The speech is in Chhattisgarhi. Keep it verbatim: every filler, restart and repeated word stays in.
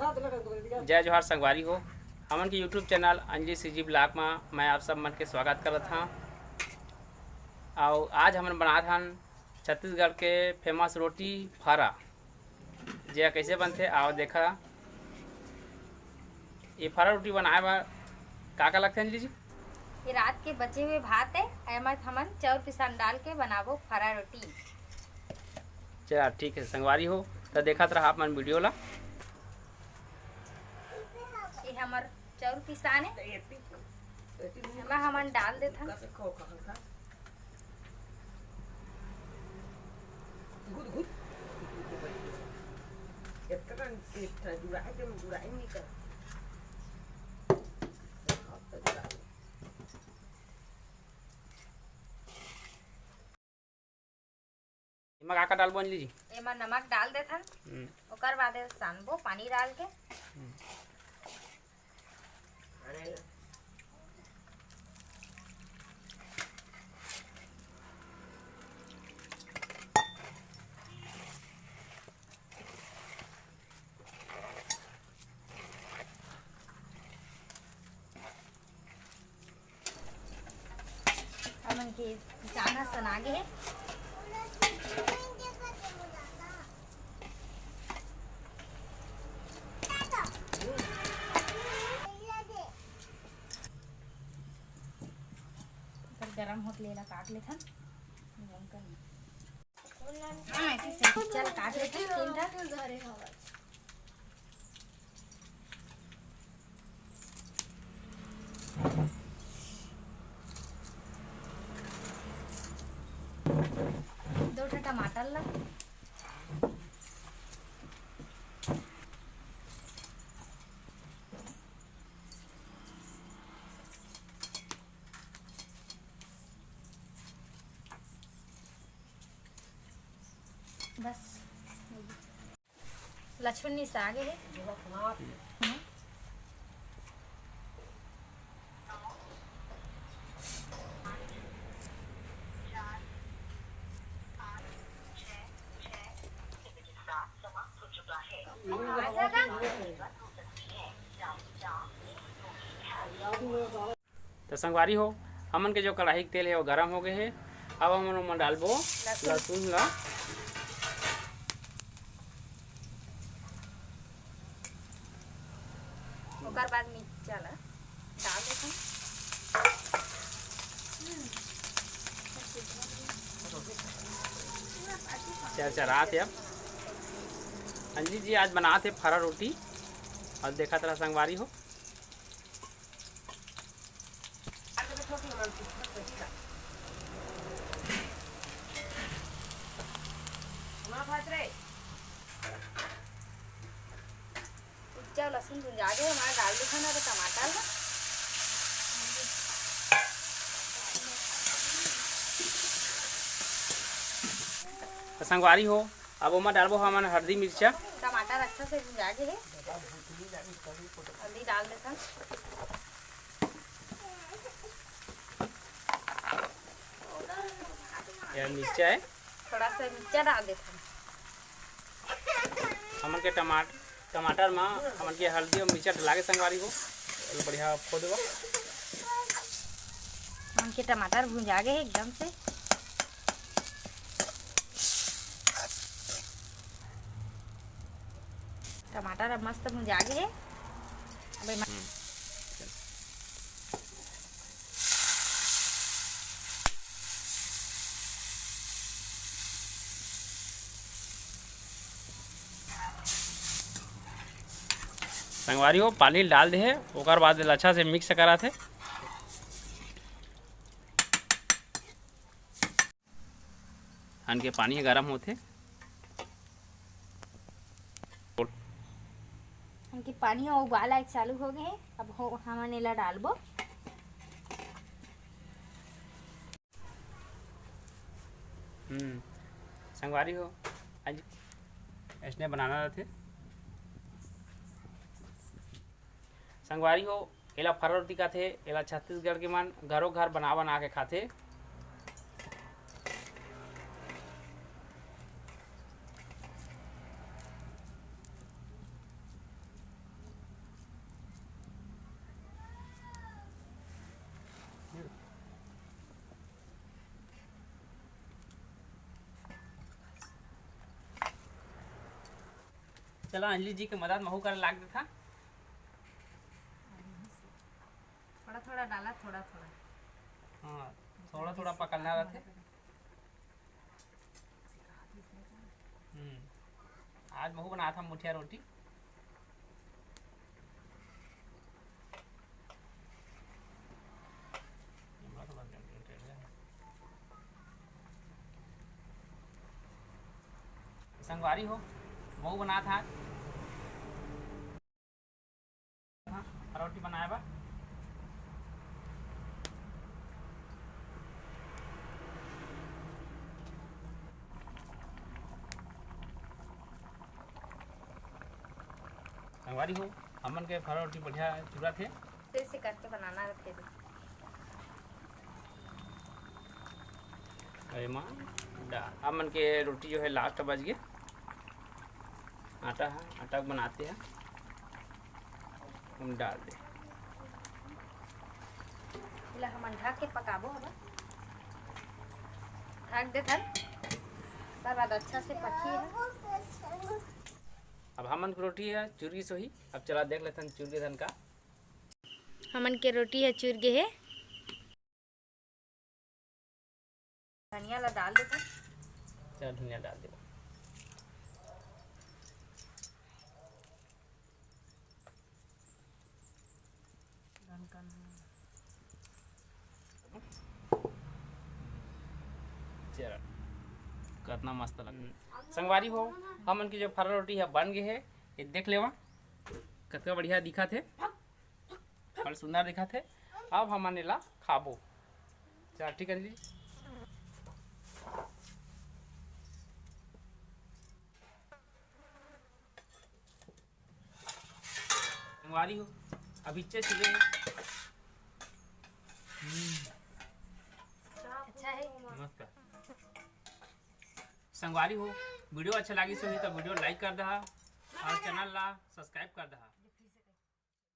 जय जोहार संगवारी हो, हमन के YouTube चैनल अंजलि CG vlog मा मैं आप सब मन के स्वागत करत हां। अउ आज हमन बनात हन छत्तीसगढ़ के फेमस रोटी फरा, जे कइसे बनथे, आओ देखा। ये फरा रोटी बनाए बर का का लगथे, अंजलि जी? ये रात के बचे हुए भात है, एमा हमन चाउर पिसान डाल के बनाबो फरा रोटी। चला ठीक है संगवारी हो, त देखत रहा आप मन वीडियो ला। ये हमर चाउर पिसान है, एमा हमन डाल देथन। एमा का का डालबो अंजलि जी? एमा नमक डाल देथन, हम्म। ओकर बाद सानबो पानी डाल के। हम्म। हमन के पिसान ह सना गे हे। ओकर गरम होत ले ला काट लेथन। गरम कर। हाँ, ऐसे से चल काट लेथन तीन ठा। दो ठो टमाटर ला। बस। लछुन्नी साग हे। त संगवारी हो, हमन के जो कढ़ाई के तेल हे, वो गरम हो गए हे। अब हमन ओमा डालबो लहसुन। लहसुन ला। ओकर बाद मिर्चा ला डाल देथन। चरचरात हे। अब अंजलि जी आज बनात हे फरा रोटी, अउ देखत रहा संगवारी हो। मिर्चा लहसुन भुंजा गे, हमन डाल देथन अब टमाटर ला। त संगवारी हो, अब ओमा डालबो हमन हल्दी मिर्चा। टमाटर अच्छा से भुंजा गे हे, हल्दी डाल देथन। ये मिर्चा हे। थोड़ा सा मिर्चा डाल देथन। हमन के टमाट-, टमाटर मा हमन के हल्दी अउ मिर्चा डला गे संगवारी हो। चलो बढ़िया खो देबो। हमन के टमाटर भुंजा गे हे एकदम से। टमाटर अब मस्त भुंजा गे हे। अब एमा हम्म। संगवारी हो, पानी डाल दे हे, ओकर बाद एला अच्छा से मिक्स करात हे। हमन के पानी ह गरम होथे। हमन के पानी ह उबाल आए चालू हो गए हे। अब हो, हमन एला डालबो। हम्म, संगवारी हो, आज ऐसने बनाना रहथे। संगवारी हो, एला फरा रोटी कथे, एला छत्तीसगढ़ के मन घरो घर बना बना के खाथे। चला अंजलि जी के मदद महू करे लाग देथा। थोड़ा थोड़ा डाला, थोड़ा थोड़ा। हाँ, थोड़ा थोड़ा पकड़ना रहथे। हम्म, आज महू बनात हँव मुठिया रोटी। संगवारी हो, महू बनात हँव आज। हाँ, रोटी बनाए बर। संगवारी हो, हमन के फरा रोटी बढ़िया चुरत हे। जैसे करके बनाना रथे। अरे माँ, डा-, हमन के रोटी जो है last बच गे। आटा है, आटा बनाते हैं, हम डाल दे। एला हमन ढक के पकाबो हवा। ढक देथन, ओकर बाद अच्छा से पकी है। अब हमन के रोटी है चुरगी सोही। अब चला देख लेथन चुरगी धन का। हमन के रोटी है चुरगे हे। धनिया ला डाल देथन। चल धनिया डाल दे। चल, कतना मस्त लग। संगवारी हो, हमन के जो फरा रोटी है बन गे हे, ये देख लेवा, कतका बढ़िया दिखत हे। बड़ सुंदर दिखत हे। अब हमन एला खाबो। चल ठीक है जी। संगवारी हो, अभी इच्छे सुबह। हम्म। अच्छा है। मस्त। संगवारी हो, video अच्छा लागिस होही त video like कर दहा और channel ला subscribe कर दहा।